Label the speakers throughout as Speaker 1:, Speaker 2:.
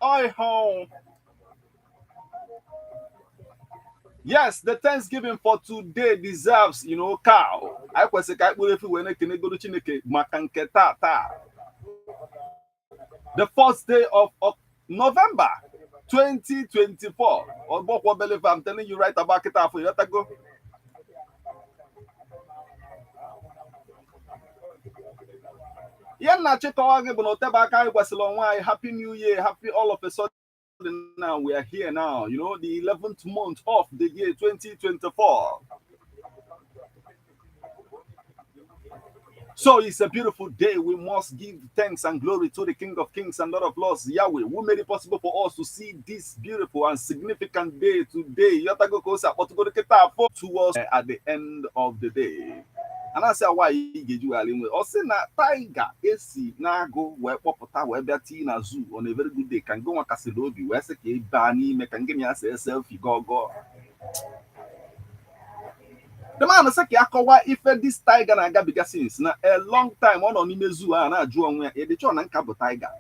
Speaker 1: Oiho. Yes, the Thanksgiving for today deserves, cow. Anyị kwesịrị ka anyị kpụrụ efi wee na-ekenegodo Chineke maka nke taa taa. The first day of November 2024. Ọgbọkwọ believe I'm telling you right about kịta afọ ịghọtago. Ihe m na-achịkọwa gị bụ na otebe aka anyị gwasịrị onwe anyị happy new year, happy all of a sudden now we are here now, the 11th month of the year 2024. So it's a beautiful day. We must give thanks and glory to the King of Kings and Lord of Lords, Yahweh, who made it possible for us to see this beautiful and significant day today. To us at the end of the day. And I say why ị ga-eji wee nwe ọ sị na tiger esi n'agụ wee kpọpụta wee bịa tii na zoo on a very good day ka ngị nwa kasịrị obi wee sị ka ị baa n'ime ka ngị ya see selfie gọgọ. The man sị ka ya kọwaa ife this tiger na-agabiga since na a long time ọ nọ n'ime zoo a na-ajụ onwe ya ịdịchọ na nka bụ tiger,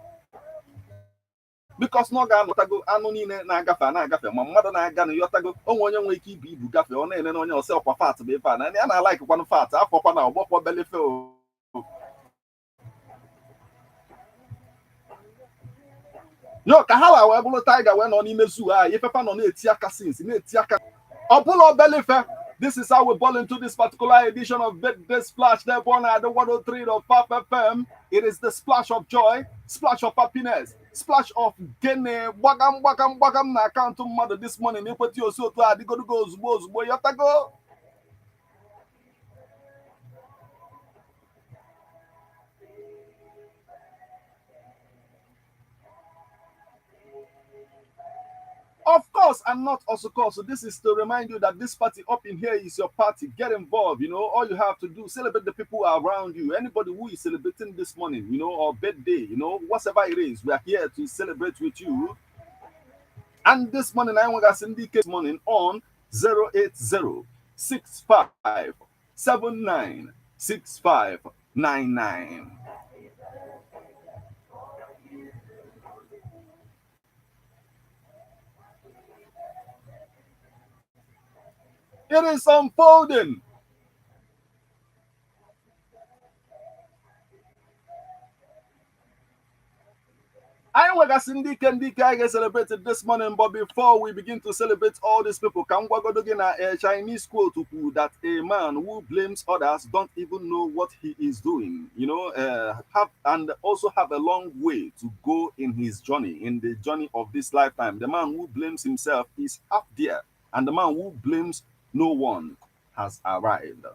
Speaker 1: because na ọ ga-anọtago anụ niile na-agafe na-agafe ma mmadụ na-aga na yọtago onwe onye nwere ike ibu ibu gafee ọ na-ene na onye ọsị ọkwa fat bụ ife a na ya na-alaikikwanụ fat afọkwa na ọgbọkwọ belife o. Yo, ka ha wee bụrụ tiger wee nọ n'ime zoo a ifefa nọ na-eti aka since na-eti aka ọ bụla obelife. This is how we ball into this particular edition of Birthday Splash. Therefore, at the 103.5 FM, it is the splash of joy, splash of happiness, splash of gene, gbagam, gbagam, gbagam na akaụntụ mmadụ this morning. Ekwetị osi otu a adịgodugo ozugbo ozugbo yọtago. Of course, and not also course. So this is to remind you that this party up in here is your party. Get involved. All you have to do, celebrate the people around you. Anybody who is celebrating this morning, or birthday, whatever it is, we are here to celebrate with you. And this morning, I want to syndicate morning on 080 65 79 65 99. It is unfolding. I nwegasị ndị ike ndị ike anyị ga-celebrate this morning, but before we begin to celebrate all these people, ka m gwagodo gị na a Chinese quote kwuru that a man who blames others don't even know what he is doing, have and also have a long way to go in his journey, in the journey of this lifetime. The man who blames himself is half there, and the man who blames no one has arrived.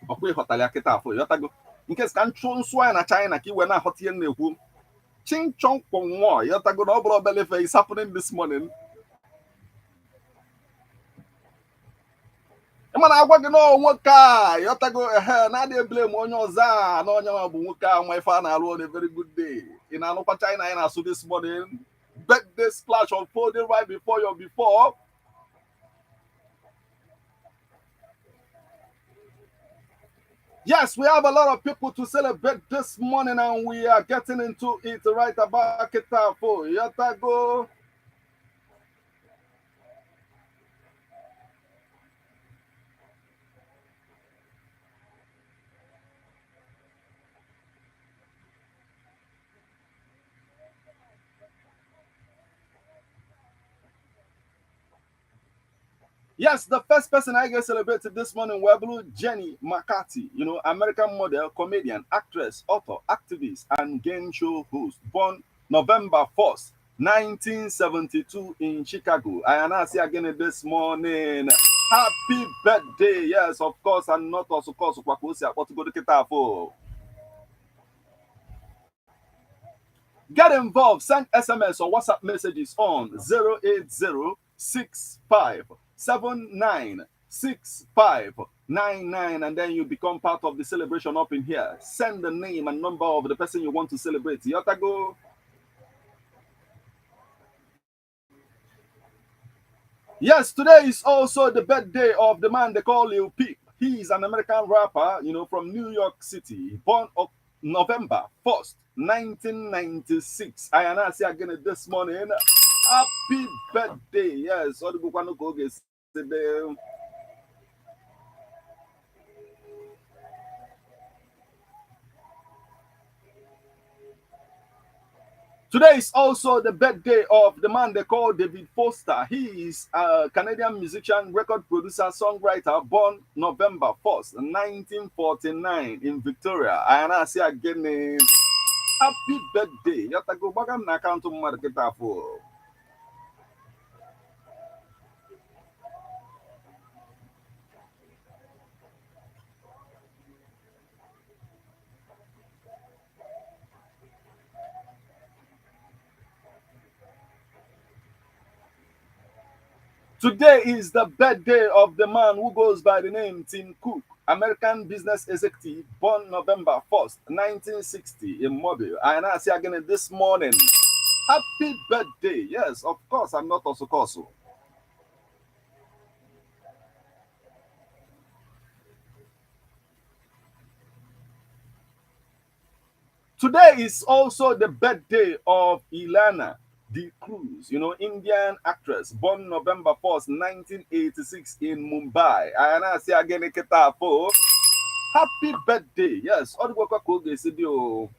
Speaker 1: Ọkwa ịghọtara ya kịta afọ ịghọtago nke ka nchụ nsụ anyị na China ka iwe na-aghọta ihe m na-ekwu chinchọnkwọnwọ ịghọtago na ọ bụrụ obele ife is happening this morning. Ịma na agwa gị na nwoke a ịghọtago ehe na-adị eblem onye ọzọ a na onye ma bụ nwoke a nwa ife a na-alụ on a very good day. Ị na-anụkwa China anyị na-asụ this morning. Birthday splash unfolding right before your before. Yes, we have a lot of people to celebrate this morning, and we are getting into it right about Kitafo. Yatago. Yes, the first person I get celebrated this morning, Weblu Jenny McCarthy, American model, comedian, actress, author, activist, and game show host, born November 1st, 1972 in Chicago. I announce again this morning. Happy birthday. Yes, of course, and not also of course, Get involved. Send SMS or WhatsApp messages on 080 65 79 65 99, and then you become part of the celebration up in here. Send the name and number of the person you want to celebrate. Yotago. Yes, today is also the birthday of the man they call Lil Peep. He is an American rapper, from New York City, born November 1st, 1996. I na-asị again this morning, happy birthday. Yes, ọ dịgokwanụ ka oge si dị. Today is also the birthday of the man they call David Foster. He is a Canadian musician, record producer, songwriter, born November 1st, 1949 in Victoria. And I say again, happy birthday. Yatago gbaga m na akaụntụ mmadụ kịta afọ. Today is the birthday of the man who goes by the name Tim Cook, American business executive, born November 1st, 1960 in Mobile. And I say again this morning, happy birthday. Yes, of course, I'm not also Koso. Today is also the birthday of Ilana De Cruz, Indian actress, born November 1st, 1986 in Mumbai. And I say again, kịta, happy birthday. Yes, ọ dịgwakwa ka oge esi dị o.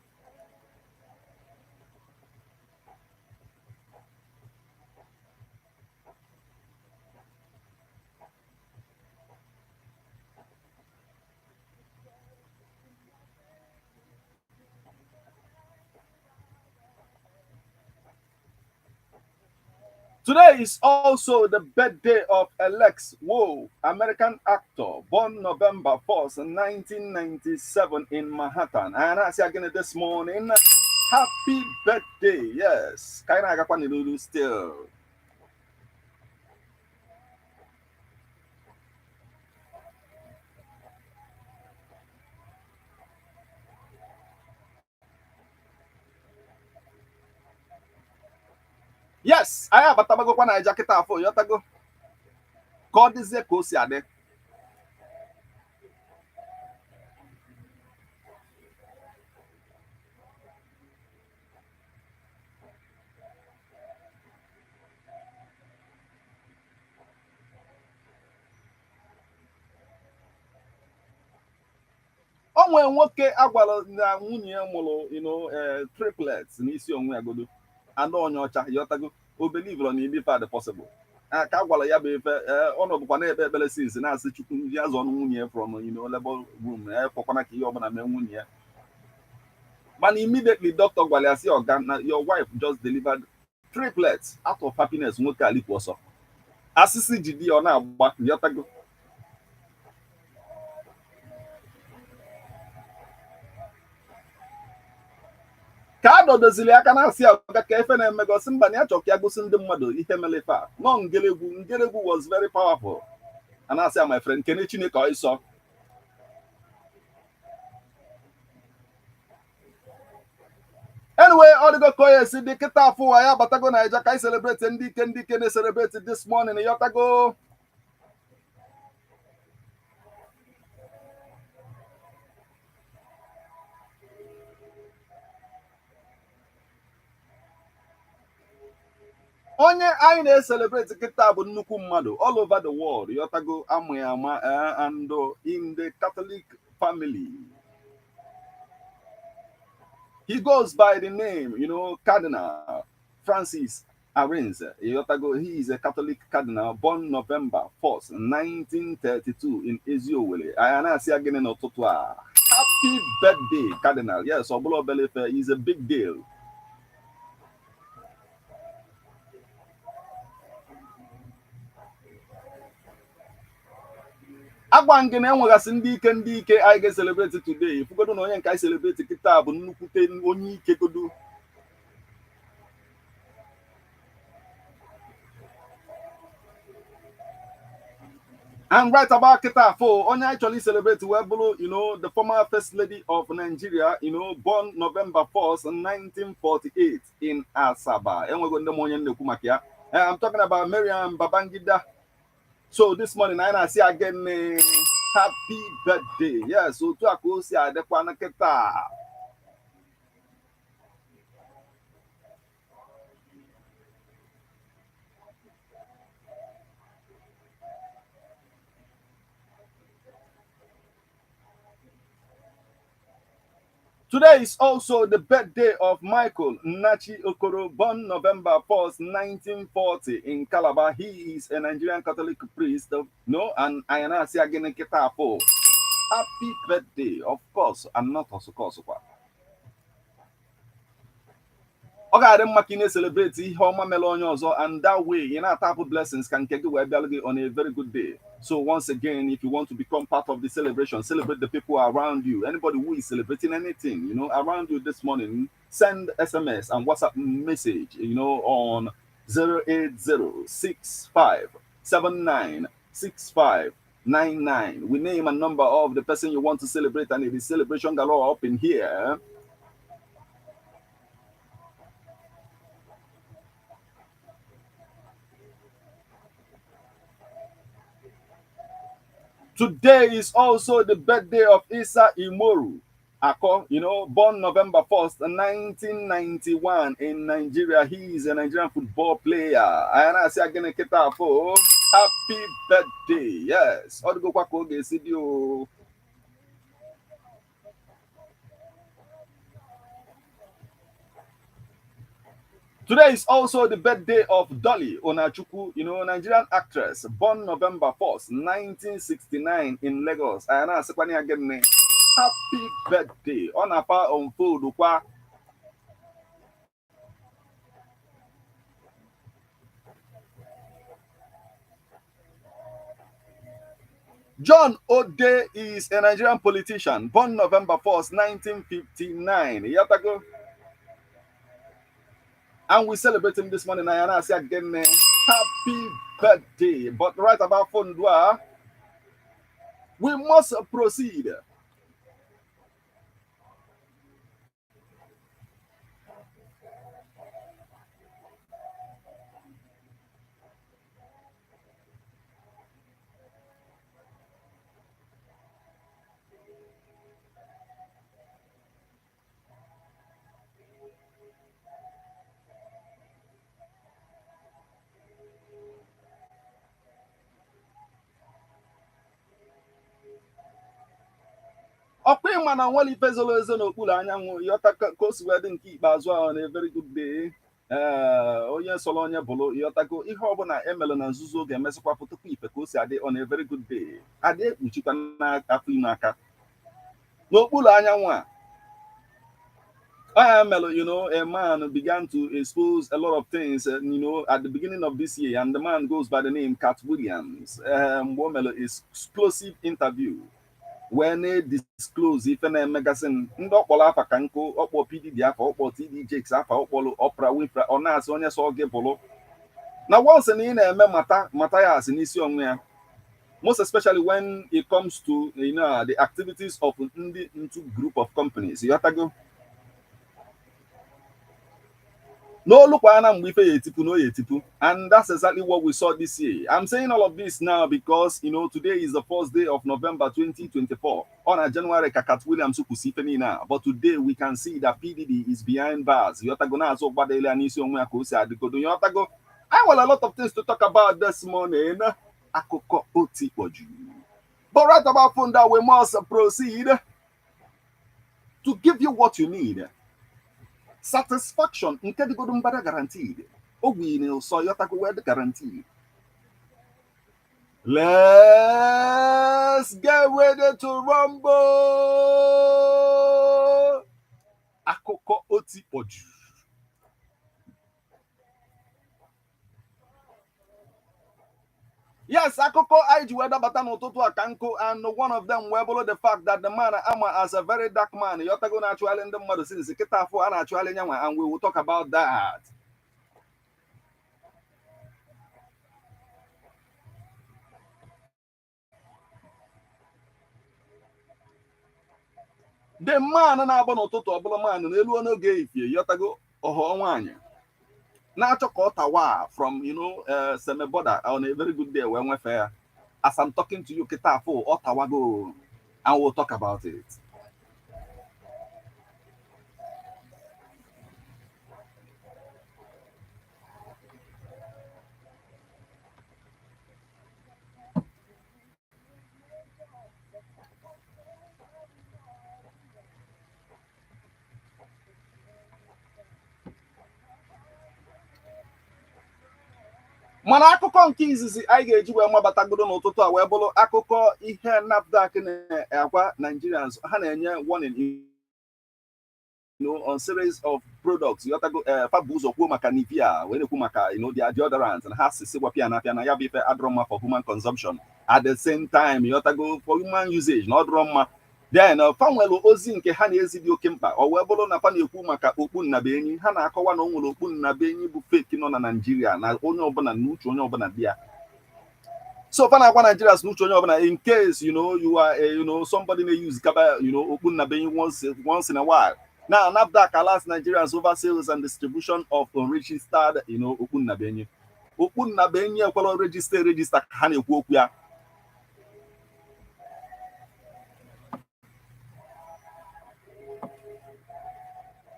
Speaker 1: Today is also the birthday of Alex Wolff, American actor, born November 1st, 1997 in Manhattan. And I say again this morning, happy birthday. Yes, kind of still. Yes, anyị abatabagokwa Naija kịta afọ yọtago ka ọ dịzie ka o si adị. O nwee nwoke agwara na nwunye ya mụrụ triplets n'isi onwe ya godo anụ onye ọcha yọtago o believe na ife adị possible ka a gwara ya bụ ife ọnọdụkwa na-ekpe ekpere since, na-asị Chukwu ndị azụ ọnụ nwunye ya from labor room, ekwekwana ka ihe ọbụla mee nwunye ya. Mana immediately doctor gwara ya sị, "Ọga, na your wife just delivered triplets," out of happiness nwoke alikwu ọsọ asịsị jide ya ọ na-agba yọtago. Ka a dọdozili aka na-asị ya, "Ọga, ka efe na-emegosi mba na ya chọ ka ya gosi ndị mmadụ ihe mere ife a nọ ngeregwu." Ngeregwu was very powerful. A na-asị ya, "My friend, kene Chineke ọsọ." Anyway, ọ dịgo ka onye si dị kịta afọ ụwa ya abatago Naija ka anyị celebrate ndị ike, ndị ike na-celebrate this morning yọtago. Onye anyị na-ecelebrate kịta bụ nnukwu mmadụ all over the world yọtago, amụ ya ama, and in the Catholic family he goes by the name Cardinal Francis Arinze yọtago. He is a Catholic cardinal, born November 1st, 1932 in Eziowelle. Anyị na-asị ya gịnị n'ụtụtụ a? Happy birthday, Cardinal. Yes, ọ bụla obele ife, is a big deal. Agwa gị na enwegasị ndị ike, ndị ike anyị ga-celebrate today. Ifugodo na onye nke anyị celebrate kịta bụ nnukwute onye ike godo. And right about kịta afọ, onye anyị chọrọ celebrate wee bụrụ the former First Lady of Nigeria, born November 1st, 1948 in Asaba. Enwego ndị m onye na-ekwu maka ya. I'm talking about Mariam Babangida. So this morning anyị na-asị again, happy birthday. Yes, otu a ka o si adịkwa na kịta. Today is also the birthday of Michael Nnachi Okoro, born November 1st, 1940 in Calabar. He is a Nigerian Catholic priest. No, and I am again. Happy birthday, of course, and not also course. Ọ ga-adị mma ka ị na-celebrate ihe ọma mere onye ọzọ, and that way ị na-atapụ blessings ka nke gị wee bịalụ gị on a very good day. So once again, if you want to become part of the celebration, celebrate the people around you. Anybody who is celebrating anything around you this morning, send SMS and WhatsApp message on 08065796599. We name a number of the person you want to celebrate, and it is celebration galore up in here. Today is also the birthday of Issa Imoru Ako, born November 1st, 1991 in Nigeria. He is a Nigerian football player. And I say again, happy birthday. Yes. Ọ dịgokwa ka ọ ga-esi dị o. Today is also the birthday of Dolly Onachukwu, Nigerian actress, born November 1st, 1969 in Lagos. And I say again, happy birthday. Ọ na-afa unfold kwa. John Ode is a Nigerian politician, born November 1st, 1959. Yatago. And we celebrate him this morning. And I say again, happy birthday. But right about Fondua, we must proceed. Ọkwa ịma na nwere ife zoro ezo n'okpuru anyanwụ, yọta ka o si wee dị nke ikpeazụ ahụ na very good day. Ee, onye sọrọ onye bụrụ, ịghọtago, ihe ọbụla emere na nzuzo ga-emesịkwa pụtakwa ife ka o si adị on a very good day. Adị ekpuchikwa n'afọ ime aka n'okpuru anyanwụ a. I am, a man began to expose a lot of things, at the beginning of this year, and the man goes by the name Cat Williams. Mgbe explosive interview wee na-disclose ife na-emegasị ndị ọkpọrọ afa ka nkụ ọkpọ PDD afa, ọkpọ TD Jakes afa, ọkpọrọ Oprah Winfrey. Ọ na-asị onye sọ gị bụrụ na once na ị na-eme mata mata ya asị n'isi onwe ya, most especially when it comes to the activities of ndị ntu group of companies, ịghọtago, n'olu kwa na mgbe ife ya etipu na o ya etipu. And that's exactly what we saw this year. I'm saying all of this now because today is the first day of November 2024. On a January ka Cat Williams kwụsị ife niile a, but today we can see that PDD is behind bars, ịghọtago, na-azụ ụgbadele ya n'isi onwe ya ka o si adịgodo, ịghọtago. I nwere a lot of things to talk about this morning. Akụkọ otikpọju. But right about funda, we must proceed to give you what you need. Satisfaction nke dịgodo mbada guaranteed. Ogwi na ụsọ, yọtago, wee dị guaranteed. Let's get ready to rumble. Akụkọ otikpọju. Yes, akụkọ anyị ji wee dabata n'ụtụtụ a ka nkụ, and one of them wee bụrụ the fact that the man ama as a very dark man, yọtago, na-achụgharị ndị mmadụ since kịta afọ a na-achụgharị nyanwa, and we will talk about that. The man na-agba n'ụtụtụ ọbụla man n'elu n'oge ehihie, yọtago, ọhọ nwaanyị na-achọ ka ọ tawa from Seme border on a very good day wee nwefee ya. As I'm talking to you kịta afọ, ọ tawago, and we'll talk about it. Mana akụkọ nke izizi anyị ga-eji wee mabatagoro n'ụtụtụ a wee bụrụ akụkọ ihe NAFDAC na-agwa Nigerians. Ha na-enye warning on series of products. Yotago fa bụ ụzọ kwuo maka Nivea, wee na-ekwu maka their deodorant, na ha si gwapịa na apịa na ya bụ ife adịrọ mma for human consumption. At the same time, yotago, for human usage na ọ dịrọ mma. Then fa nwere ozi nke ha na-ezi dị oke mkpa. Ọ wee bụrụ na fa na-ekwu maka okpu nnabenyi. Ha na-akọwa na o nwere okpu nnabenyi bụ fake nọ na Naijiria, na onye ọbụla na uche onye ọbụla dị ya. So fa na-agwa Nigerians na uche onye ọbụla, in case you are a, somebody na-use kaba okpu nnabenyi once in a while. Now, NAFDAC alerts Nigerians over sales and distribution of unregistered okpu nnabenyi. Okpu nnabenyi ekwela register ka ha na-ekwu okwu ya.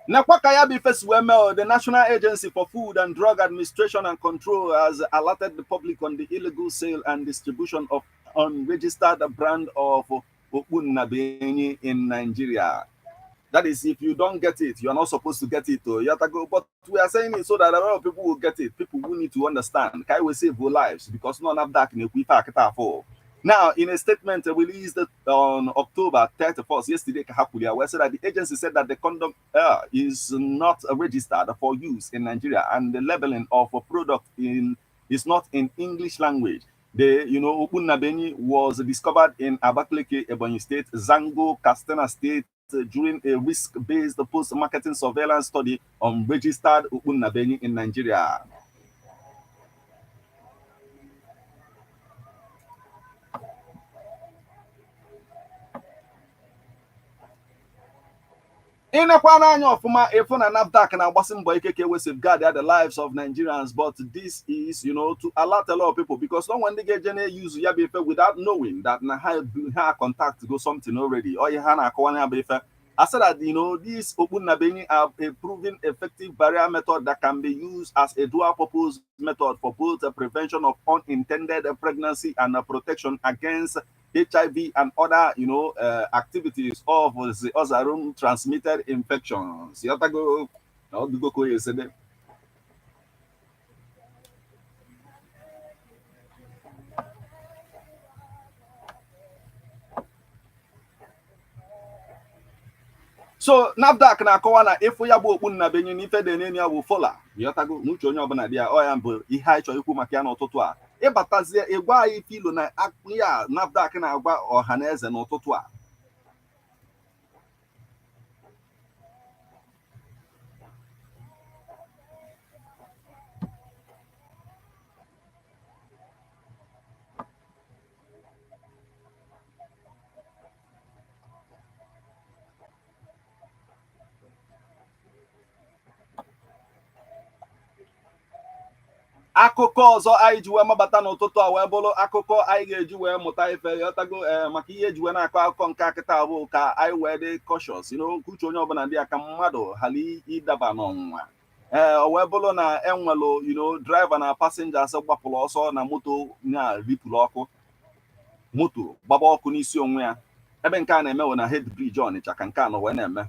Speaker 1: Nekwa ka ya bụ ife si wee mee. The National Agency for Food and Drug Administration and Control has alerted the public on the illegal sale and distribution of unregistered brand of okpu nnabenyi in Nigeria. That is, if you don't get it, you are not supposed to get it. You have to go. But we are saying it so that a lot of people will get it. People who need to understand. Can we save lives? Because none of that in a. Now, in a statement released on October 31st, yesterday, we said that the agency said that the condom is not registered for use in Nigeria and the labeling of a product in is not in English language. The Okpu Nnabenyi was discovered in Abakaliki, Ebonyi State, Zango, Katsina State, during a risk-based post-marketing surveillance study on registered Okpu Nnabenyi in Nigeria. Ịnekwa n'anya ọfụma, ịfụ na NAFDAC na-agbasi mbọ ike ka ewe safeguard the lives of Nigerians, but this is to alert a lot of people, because no one ndị ga-eje na-use ya bụ ife without knowing that na ha contact go something already. Ọ ihe ha na-akọwa ya bụ ife. I said that these Okpu Nnabenyi are a proven effective barrier method that can be used as a dual purpose method for both the prevention of unintended pregnancy and protection against HIV and other activities of the other room transmitted infections. Yotago, go yesterday. So NAFDAC na-akọwa na ịfụ ya bụ okpu nnabenyi na ife dị n'elu ya bụ fola. Yọtago, n'uche onye ọbụla dị ya. Ọ ya bụ ihe anyị chọrọ ikwu maka ya n'ụtụtụ a. Ịbatazie, ịgwa anyị ife ilo na ya NAFDAC na-agwa ọha na eze n'ụtụtụ a. Akụkọ ọzọ anyị ji wee mabata n'ụtụtụ a wee bụrụ akụkọ anyị ga-eji wee mụta ife. Yọtago, ee, maka ihe eji wee na-akọ akụkọ nke akịta bụ ka anyị wee dị cautious, uche onye ọbụla ndị aka mmadụ ghara ịdaba n'ọnwụnwa. Ee, o wee bụrụ na enwelụ driver na passengers gbapụrụ ọsọ na moto na-ripụrụ ọkụ, moto gbaba ọkụ n'isi onwe ya. Ebe nke a na-eme na Head Bridge Ọnịcha ka nke a nọ wee na-eme.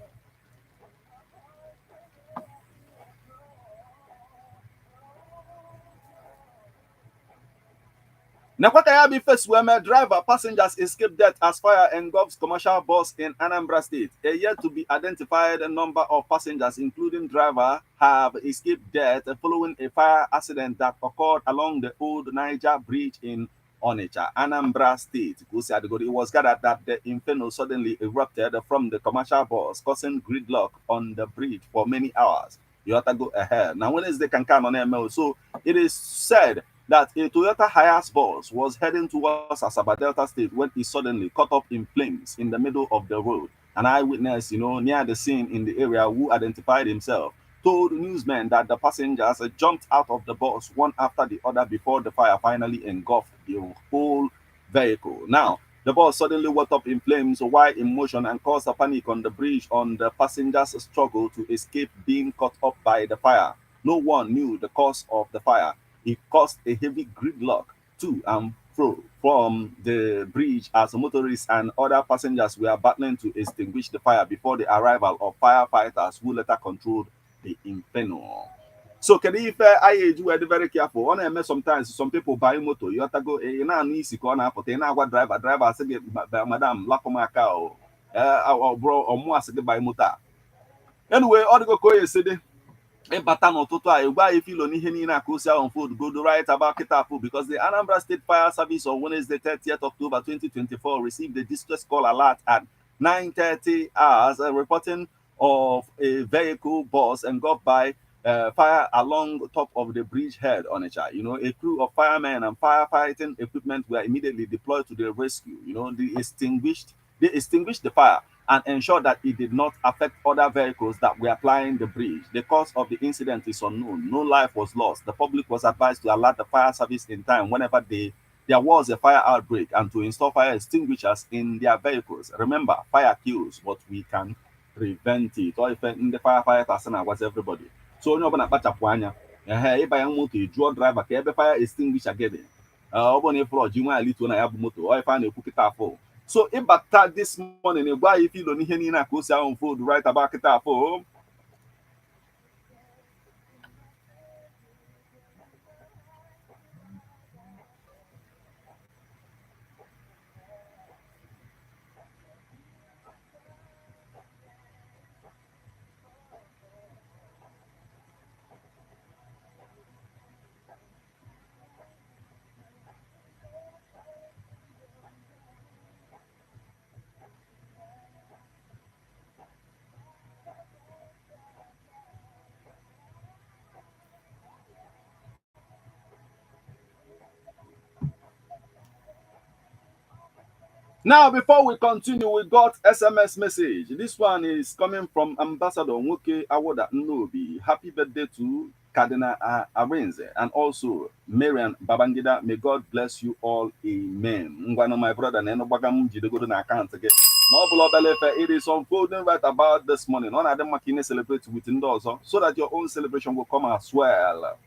Speaker 1: Nekwa ka ya bụ ife si wee mee. Driver, passengers escape death as fire engulfs commercial bus in Anambra State. A yet to be identified number of passengers, including driver, have escaped death following a fire accident that occurred along the Old Niger Bridge in Onitsha, Anambra State. It was gathered that the inferno suddenly erupted from the commercial bus, causing gridlock on the bridge for many hours. You have to go ahead. Now, Wednesday can come on ML. So it is said that a Toyota Hiace bus was heading towards Asaba, Delta State, when it suddenly caught up in flames in the middle of the road. An eyewitness, near the scene in the area who identified himself told newsmen that the passengers jumped out of the bus one after the other before the fire finally engulfed the whole vehicle. Now, the bus suddenly went up in flames while in motion and caused a panic on the bridge on the passengers' struggle to escape being caught up by the fire. No one knew the cause of the fire. It caused a heavy gridlock to and fro from the bridge as motorists and other passengers were battling to extinguish the fire before the arrival of firefighters who later controlled the inferno. So kedu ife anyị eji wee dị very careful? Ọ na-eme sometimes, some people buy moto, yọtago, ị na-anụ isi ka ọ na-apụta, ị na-agwa driver, driver asị gị, "Madam, lapụ m aka." O ọ bụrụ ọmụ asị gị buy moto a. Anyway, ọ dịgo ka o esi dị. Ịbata n'ụtụtụ a, ịgwa anyị filo n'ihe niile a ka o si unfold go right about kịta, because the Anambra State Fire Service on Wednesday, 30th October 2024 received a distress call alert at 9:30 hours reporting of a vehicle bus engulfed by fire along top of the bridge head, Onitsha. A crew of firemen and firefighting equipment were immediately deployed to the rescue. They extinguished the fire and ensured that it did not affect other vehicles that were plying the bridge. The cause of the incident is unknown. No life was lost. The public was advised to alert the fire service in time whenever they there was a fire outbreak and to install fire extinguishers in their vehicles. Remember, fire kills, but we can prevent it. Or if ndị firefighters na-agwazi everybody. So onye ọbụla kpachapụ anya, ehe, ịbanye moto, jụọ driver ka ebe fire extinguisher gị dị. Ọ bụrụ na ịfụrọ ji nwaanyị lituo na ya bụ moto, ọ ife a na-ekwu kịta afọ. So ịbata this morning, gwa anyị filo n'ihe niile a ka o si unfold right about kịta afọ. Now, before we continue, we got SMS message. This one is coming from Ambassador Nwoke Awoda Nnobi. Happy birthday to Cardinal Arinze and also Marian Babangida. May God bless you all. Amen. Ngwano, my brother, na enogbaga m jidegodo na account gị. Na ọ bụla obele ife, it is unfolding right about this morning. Ọ na-adị mma ka ị na-celebrate with ndị ọzọ so that your own celebration will come as well.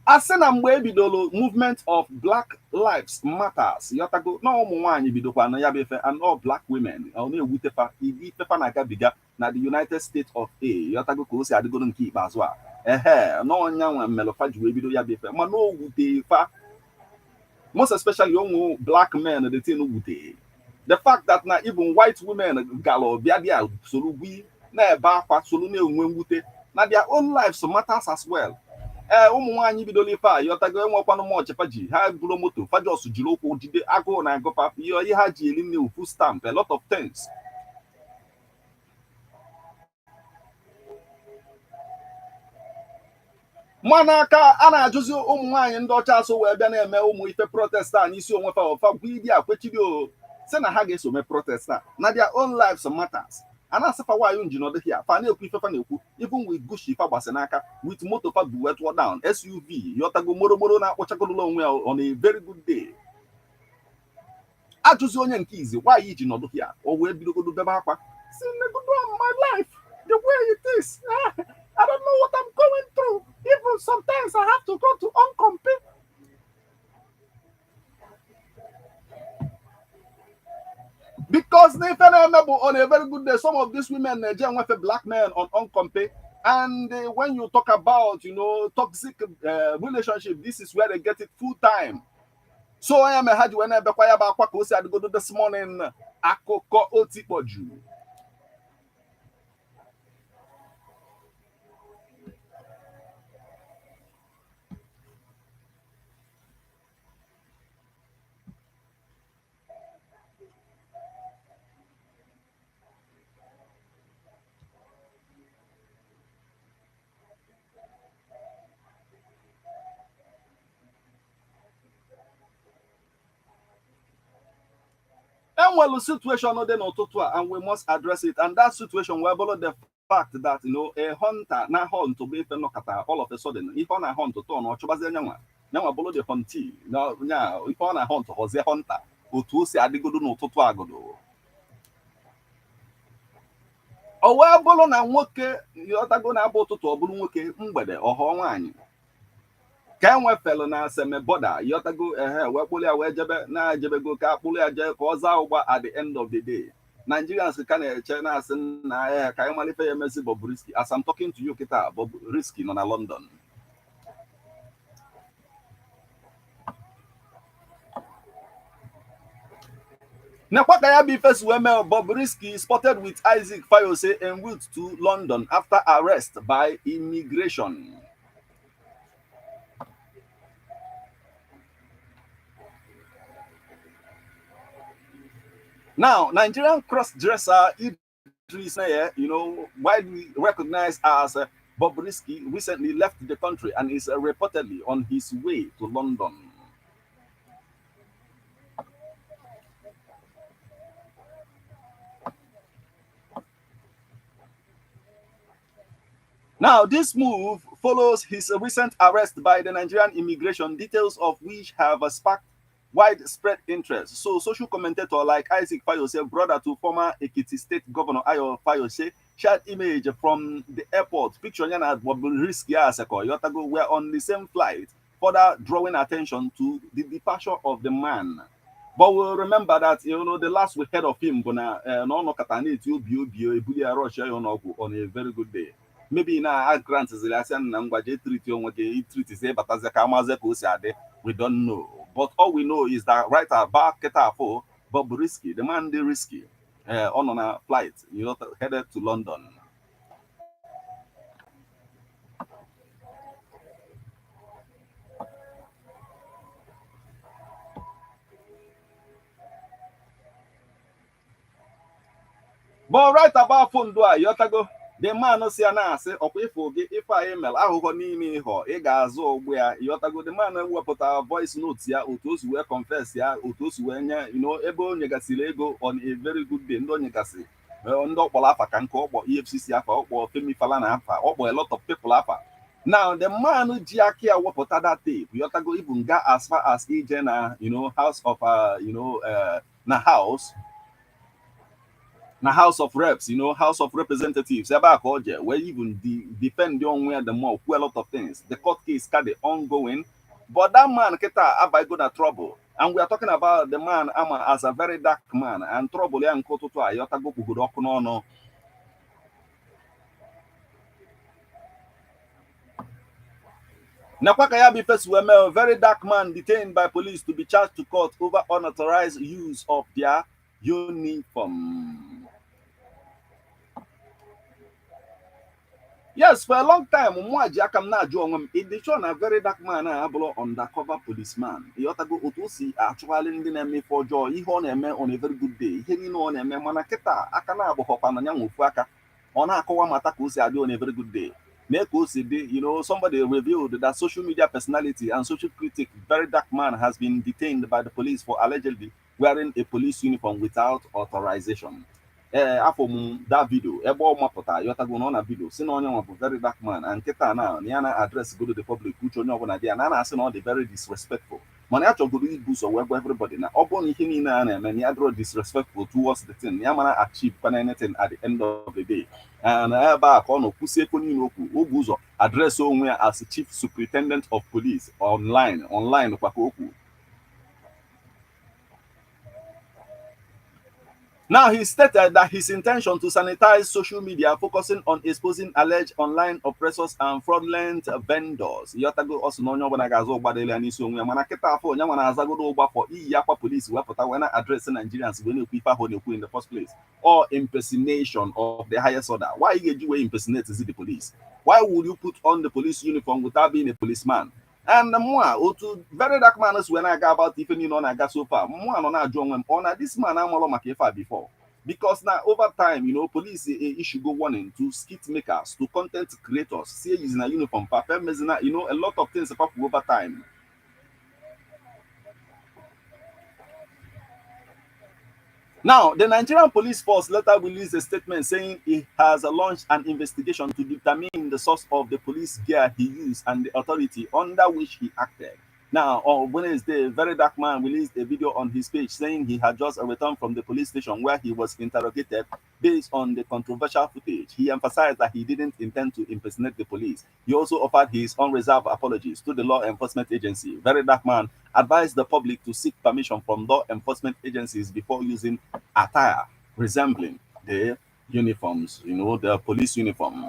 Speaker 1: A sị na mgbe ebidoro movement of Black Lives Matters, yọtago, na ụmụ nwaanyị bidokwa na ya bụ ife, and all black women, ọ na-ewutefa ifefa na-agabiga na the United States of A, yọtago, ka o si adịgoro nke ikpeazụ a, ehe, n'ọnya nwa mmelụfa ji wee bido ya bụ ife. Mana o wute fa, most especially ụmụ black men, the thing wute the fact that na even white women galụ bịa bịa soro gwi na-ebe akwa, soro na-enwe mwute na their own lives matters as well. Ee, ụmụ nwaanyị bidola ife a, yọtago, enwekwanụ mọchị ji ha buru moto fajos jiri ụkwụ jide agụụ na agụfa ihe ha ji eri nne, food stamp, a lot of things. Mana aka a na-ajụzi ụmụ nwaanyị ndị ọcha so wee bịa na-eme ụmụ ife protest a n'isi onwe fa, ọfa gwa idi akwechiri o sị na ha ga-eso mee protest a na their own lives matters. A na-asịfa nwaanyị nji nọdụ hia, fa na-ekwu ife fa na-ekwu, even with Gucci fa gbasị n'aka, with moto fa bu wee tụọ down SUV, yọtago, moromoro na-akpọchagolola onwe ya on a very good day. Ajụzi onye nke izi nwaanyị ji nọdụ hia, o wee bidogodo bebe akwa si negodo my life the way it is. I don't know what I'm going through. Even sometimes I have to go to uncompete. Because n'ife na-eme bụ on a very good day, some of these women na-eje enwefe black men on uncompe. And when you talk about toxic relationship, this is where they get it full time. So onye me ha ji wee na-ebekwa ya bụ akwa ka o si adịgodo this morning. Akụkọ otikpọju. Enwelu situation dị n'ụtụtụ a and we must address it, and that situation wee bụrụ the fact that a hunter na hunt bụ ife nọkọta all of a sudden, ife ọ na hunt tọ na ọ chụbazie nyanwa nyanwa bụrụ the huntee na nya ife ọ na hunt, ghọzie hunter. Otu o si adịgodo n'ụtụtụ agodo, o wee bụrụ na nwoke, ịghọtago, na-abụ ụtụtụ ọ bụrụ nwoke, mgbede ọhụọ nwaanyị ka e nwefelu na Seme border, ịghọtago, ehe, wee kpụrụ ya wee jebe na-ejebego ka akpụrụ ya jee ka ọ zaa ụgba. At the end of the day, Nigerians ka na-eche na-asị na ya ka anyị malife ya emezi Bobrisky. As I'm talking to you kịta, Bobrisky nọ na London. Nekwa ka ya bụ ife si wee mee. Bobrisky spotted with Isaac Fayose en route to London after arrest by immigration. Now, Nigerian cross-dresser Idris Neye, widely recognized as Bobrisky, recently left the country and is reportedly on his way to London. Now, this move follows his recent arrest by the Nigerian immigration, details of which have sparked widespread interest. So, social commentator like Isaac Fayose, brother to former Ekiti State Governor Ayo Fayose, shared image from the airport. Picture yana Bobrisky aseko, ịghọtago, were on the same flight, further drawing attention to the departure of the man. But we'll remember that the last we heard of him bụ na na ọ nọkọta na-eti obi obi ebuli ya rush ya n'ọgwụ on a very good day. Maybe na a grant ziri asị na ngwa jee treat onwe gị, treat ịbatazie ka amazie ka o si adị. We don't know. But all we know is that right about kịta afọ Bobrisky, the man dị risky, ọ nọ na flight, headed to London. But right about ndụ a, ịghọtago, the man si ya na-asị ọkwa ịfụ gị ife anyị mere aghụghọ n'ime ịghọ ị ga-azụ ụgbọ ya, ịghọtago. The man wepụta voice note ya, otu o si wee confess ya, otu o si wee nye ebe o nyegasịrị ego on a very good day, ndị o nyegasị, ndị ọkpọrọ afa ka nke ọkpọ EFCC afa, ọkpọ Femi Falana afa, ọkpọ a lot of people afa. Now the man ji aka ya wepụta that tape, ịghọtago, even ga as far as ije na house of na house of reps, House of Representatives, ebe a ka o je wee even defend onwe ya the more, kwuo a lot of things. The court case ka dị ongoing, but that man kịta abago na trouble, and we are talking about the man ama as a very dark man, and trouble ya nke ụtụtụ a, ịghọtago, kpugoro ọkụ n'ọnụ. Nakwa ka ya bụ ife si wee mee. Very dark man detained by police to be charged to court over unauthorized use of their uniform. Yes, for a long time, mụ ji aka m na-ajụ onwe m, ịdị sure na very dark man a abụrụ undercover policeman? Ịghọtago, otu o si achụgharị ndị na-eme ife ọjọọ, ihe ọ na-eme on a very good day, ihe niile ọ na-eme, mana kịta aka na-agbụghọkwa na ya nwe ofu aka ọ na-akọwa mata ka o si adị on a very good day mee ka o si dị. Somebody revealed that social media personality and social critic Very Dark Man has been detained by the police for allegedly wearing a police uniform without authorization. Ee, afọ m that video ebe ọ mapụta, ịghọtago, na ọ na video si na onye nwa bụ very dark man, and nkịta na ya na address go to the public, uche onye ọbụla dị ya na a na-asị na ọ dị very disrespectful, mana ya chọgoro ibu ụzọ wee gwa everybody na ọ bụrụ na ihe niile a na-eme na ya dịrọ disrespectful towards the thing, ya mara achieve kwana anything at the end of the day. And ebe a ka ọ nọ kwụsị ekwe niile okwu oge ụzọ address onwe ya as chief superintendent of police online online kwa ka okwu. Now, he stated that his intention to sanitize social media, focusing on exposing alleged online oppressors and fraudulent vendors. Ịghọtago, ọ sị na onye ọbụla ga-azụ ụgba dịla ya n'isi onwe ya, mana kịta afọ onye nwa na-azagodo ụgba for iyi akwa polisi wepụta wee na address Nigerians wee na-ekwu ife ahụ na-ekwu in the first place, or impersonation of the highest order. Why ị ga-eji wee impersonate the police? Why would you put on the police uniform without being a policeman? And mụa otu very dark man si wee na-aga about ife niile ọ na-aga so far, mụa nọ na-ajụ onwe m, ọ na this man amalọ maka ife a before? Because now over time, police issue go warning to skit makers, to content creators, say using a uniform perfect, a lot of things over time. Now, the Nigerian police force later released a statement saying it has launched an investigation to determine the source of the police gear he used and the authority under which he acted. Now, on Wednesday, Very Dark Man released a video on his page saying he had just returned from the police station where he was interrogated based on the controversial footage. He emphasized that he didn't intend to impersonate the police. He also offered his unreserved apologies to the law enforcement agency. Very Dark Man advised the public to seek permission from law enforcement agencies before using attire resembling the uniforms, the police uniform.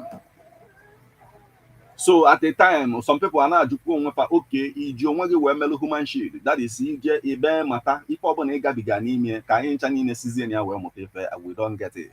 Speaker 1: So at the time, some people are na-ajụkwa onwe fa, oke iji onwe gị wee melụ human shield, that is, ije ibe mata ife ọbụla ị gabiga n'ime ka anyị ncha niile sizie na ya wee mụta ife. We don't get it.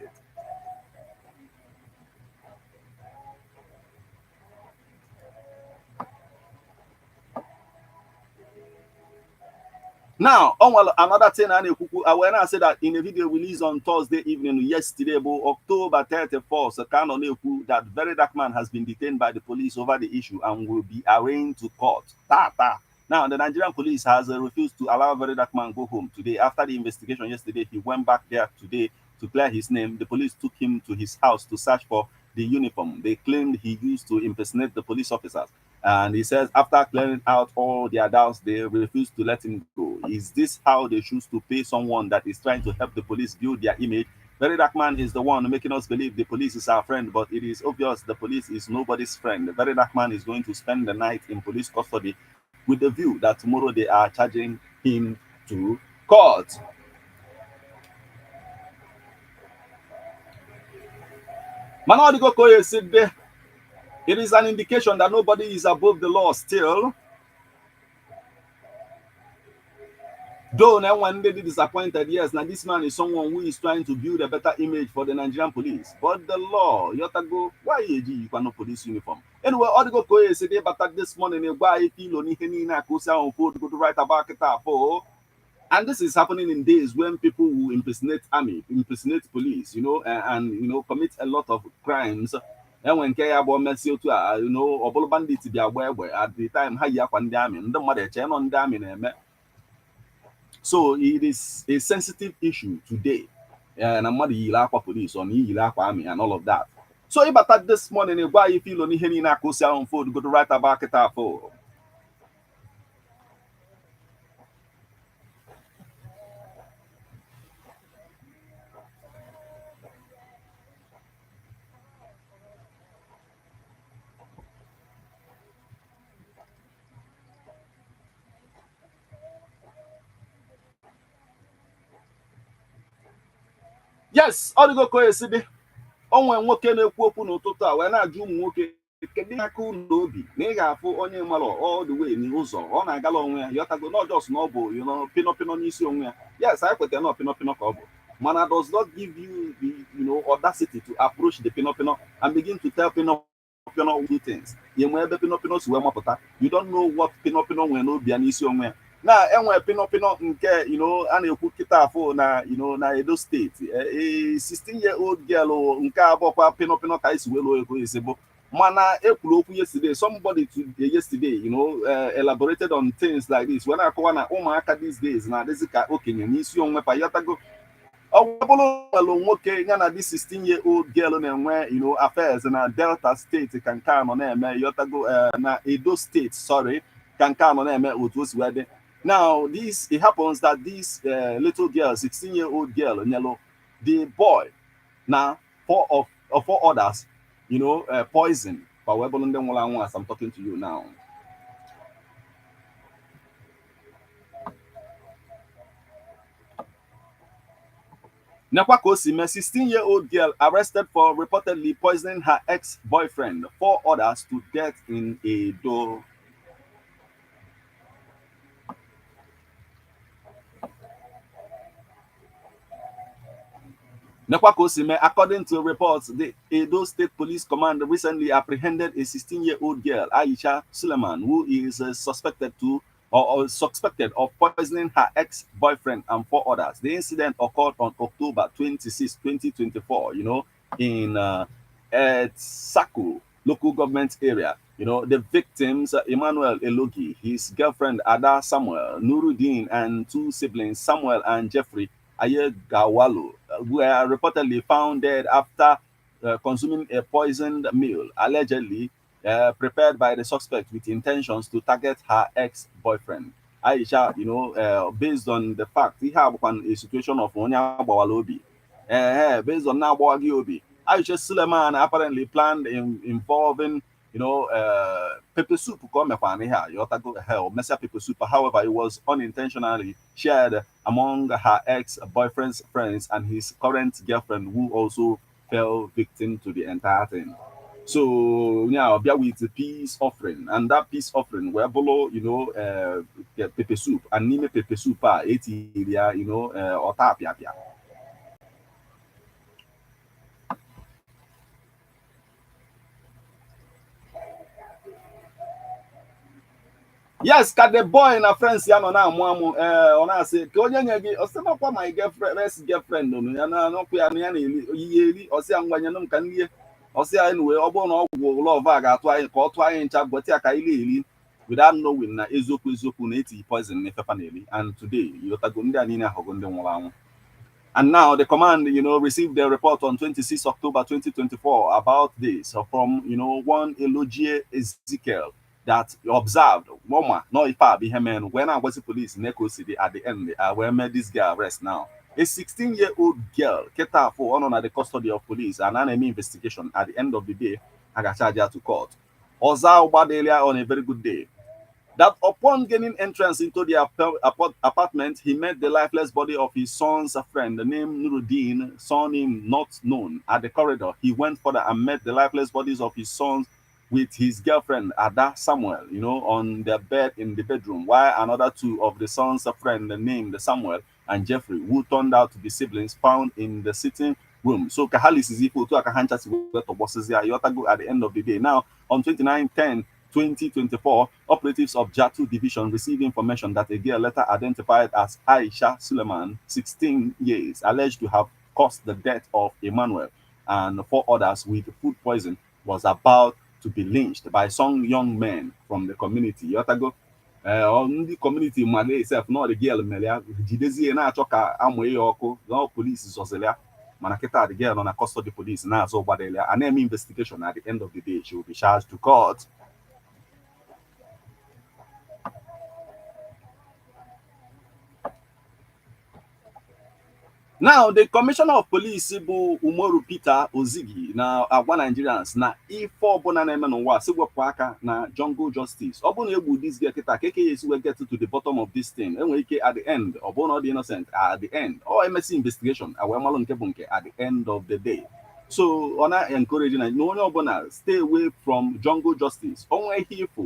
Speaker 1: Now, on well, another thing I wee na-asị that in a video released on Thursday evening, yesterday bụ October 31st, ka nọ na-ekwu that Very Dark Man has been detained by the police over the issue and will be arraigned to court. Ta ta. Now, the Nigerian police has refused to allow Very Dark Man go home today. After the investigation yesterday, he went back there today to clear his name. The police took him to his house to search for the uniform they claimed he used to impersonate the police officers. And he says after clearing out all their doubts, they refused to let him go. Is this how they choose to pay someone that is trying to help the police build their image? Very Dark Man is the one making us believe the police is our friend, but it is obvious the police is nobody's friend. The Very Dark Man is going to spend the night in police custody with the view that tomorrow they are charging him to court. Mana ọ dịgo ka o esi dị, it is an indication that nobody is above the law still. Though now one day disappointed, yes, now this man is someone who is trying to build a better image for the Nigerian police. But the law, yotago, why you no police uniform? Anyway, ọ dịgo ka o esi dị bata this morning, gwa anyị filo n'ihe niile a ka o si ahụ food go right about kịta afọ. And this is happening in days when people will impersonate army, impersonate police, and commit a lot of crimes. Enwe nke ya bụ mesi otu a, ọ bụrụ bandit bịa gba egbe at the time ha yi akwa ndị amị, ndị mmadụ eche nọ ndị amị na-eme. So it is a sensitive issue today. Na mmadụ yiri akwa police ọ na iyiri akwa army and all of that. So ịbata this morning, gwa anyị filo n'ihe niile aka osi ahụ food go right about kịta afọ. Yes, ọ dịgo ka o esi dị. Onwe nwoke na-ekwu okwu n'ụtụtụ a wee na-ajụ ụmụ nwoke, kedu aka ụlọ obi na ị ga-afụ onye mara all the way n'ụzọ ọ na-agala onwe ya, yọtago not just na ọ bụ pịnọ pịnọ n'isi onwe ya. Yes, anyị kwetara na pịnọ pịnọ ka ọ bụ, mana does not give you the audacity to approach the pịnọ pịnọ and begin to tell pịnọ pịnọ two things. Ya nwee ebe pịnọ pịnọ si wee mapụta. You don't know what pịnọ pịnọ nwere n'obi ya n'isi onwe ya. Na enwe pịnọ pịnọ nke a na-ekwu kịta afọ na na Edo Steeti, a 16 year old girl nke abụọkwa pịnọ pịnọ ka esi wee lụọ ego esi bụ, mana ekwuru okwu yesterday, somebody to yesterday elaborated on things like this wee na-akọwa na ụmụaka these days na-adịzi ka okenye n'isi onwe fa, yọtago. Ọ bụrụ nwere nwoke ya na this 16 year old girl na-enwe affairs na Delta Steeti ka nke a nọ na-eme, yọtago, na Edo Steeti, sorry, ka nke a nọ na-eme otu o si wee dị. Now this, it happens that this little girl, 16 year old girl, nyelo the boy na four others poison fa wee bụrụ ndị nwụrụ anwụ as I'm talking to you now. Nekwa ka o si mee, 16 year old girl arrested for reportedly poisoning her ex-boyfriend, four others to death in Edo. Nekwa ka o si mee, according to reports, the Edo State Police Command recently apprehended a 16-year-old girl, Aisha Suleiman, who is suspected to or suspected of poisoning her ex-boyfriend and four others. The incident occurred on October 26, 2024, in Etsako local government area. The victims, Emmanuel Elogi, his girlfriend Ada Samuel, Nuruddin, and two siblings, Samuel and Jeffrey Ayegawalu, were reportedly found dead after consuming a poisoned meal, allegedly prepared by the suspect with intentions to target her ex-boyfriend. Aisha, based on the fact ihe a bụkwa a situation of onye agbawala obi. Based on na-agbawa gị obi. Aisha Suleiman apparently planned involving pepper soup ka o mekwana ihe a, yọtago hell, mesia pepper soup. However, it was unintentionally shared among her ex-boyfriend's friends and his current girlfriend, who also fell victim to the entire thing. So now, bịa with the peace offering, and that peace offering wee bụrụ, pepper soup, and n'ime pepper soup a etiri ya, ọta apịapịa. Yes, ka the boy na friends ya nọ na-amụ amụ, ee, ọ na-asị ka onye nye gị, ọ sị nakwa my girlfriend, ex girlfriend nụ ya na n'ọkụ ya na ya na-eri oyiyi eri. Ọsị ya, ngwanye m ka m rie. Ọsị ya, anyway, ọ bụrụ na ọgwụ love a ga-atụ anyị ka ọ tụọ anyị ncha, gweta ya ka anyị na-eri, without knowing na eziokwu eziokwu na eti poison na efefa na-eri. And today, ịghọtago, ndị a niile ahụgo ndị nwụrụ anwụ. And now the command received a report on 26 October 2024 about this from one Elogie Ezekiel that observed Moma, no ife a bụ ihe mere wee na-agwazi police na ka o si dị. At the end, wee mee this girl arrest. Now, a 16-year-old girl, kịta afọ ọ nọ na the custody of police and a na-eme investigation. At the end of the day, a ga-charge ya to court. Ọza Ogbadelia on a very good day that upon gaining entrance into the apartment, he met the lifeless body of his son's friend named Nuruddin, surname not known, at the corridor. He went further and met the lifeless bodies of his sons with his girlfriend Ada Samuel, on their bed in the bedroom, while another two of the son's friend named Samuel and Jeffrey, who turned out to be siblings, found in the sitting room. So Kahalis is equal to Akahancha at the end of the day. Now, on 29/10/2024, operatives of Jatu Division received information that a girl later identified as Aisha Suleiman, 16 years, alleged to have caused the death of Emmanuel and four others with food poison, was about to be lynched by some young men from the community. Yotago, ndị community mara itself not the girl mere ya, jidezie na-achọ ka amụ ya ọkụ na police zọziri ya. Mana kịta, the girl nọ na custody police na-azụ gbadela ya, a na-eme investigation. At the end of the day, she will be charged to court. Now, the Commissioner of Police bụ Umoru Peter Ozigi na-agwa Nigerians na ife ọbụla na-eme n'ụwa si wepụ aka na jungle justice. Ọ bụrụ na egbu this girl kịta, ka eke ya esi wee get to the bottom of this thing? Enwere ike at the end, ọ bụrụ na ọ dị innocent at the end, ọ emesi investigation wee malụ nke bụ nke at the end of the day. So ọ na-encourage na onye ọbụla stay away from jungle justice. Onwe ihe ifo,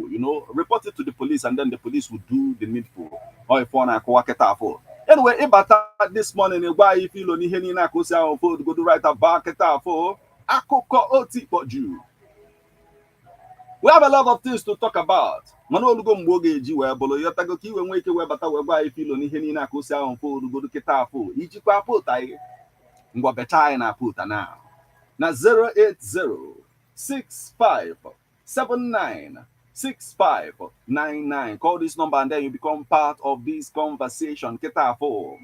Speaker 1: report it to the police and then the police will do the needful. Ọ ife ọ na-akụwa kịta afọ. Anyway, ịbata this morning, gwa anyị ife ilo n'ihe niile aka osi ahụ fo godo right about kịta afọ akụkọ otikpọju. We have a lot of things to talk about, mana olugo mgbe ọ ga-eji wee bụrụ yọtago ka iwe nwee ike wee bata wee gwa anyị ife ilo n'ihe niile aka osi ahụ mfo orugodo kịta afọ. Ijikwa pụta anyị, ngwa, becha anyị na pụta na na 08065796599. Call this number and then you become part of this conversation kịta afọ.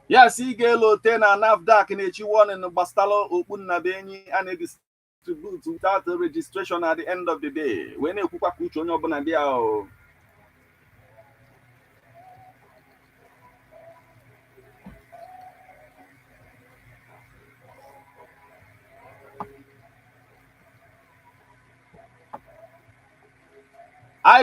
Speaker 1: Yes, ị ga-elote na NAFDAC na-echi warning gbasara okpu nnabenyi a na-edistribute without registration. At the end of the day, wee na-ekwukwa ka uche onye ọbụla dị ahụ.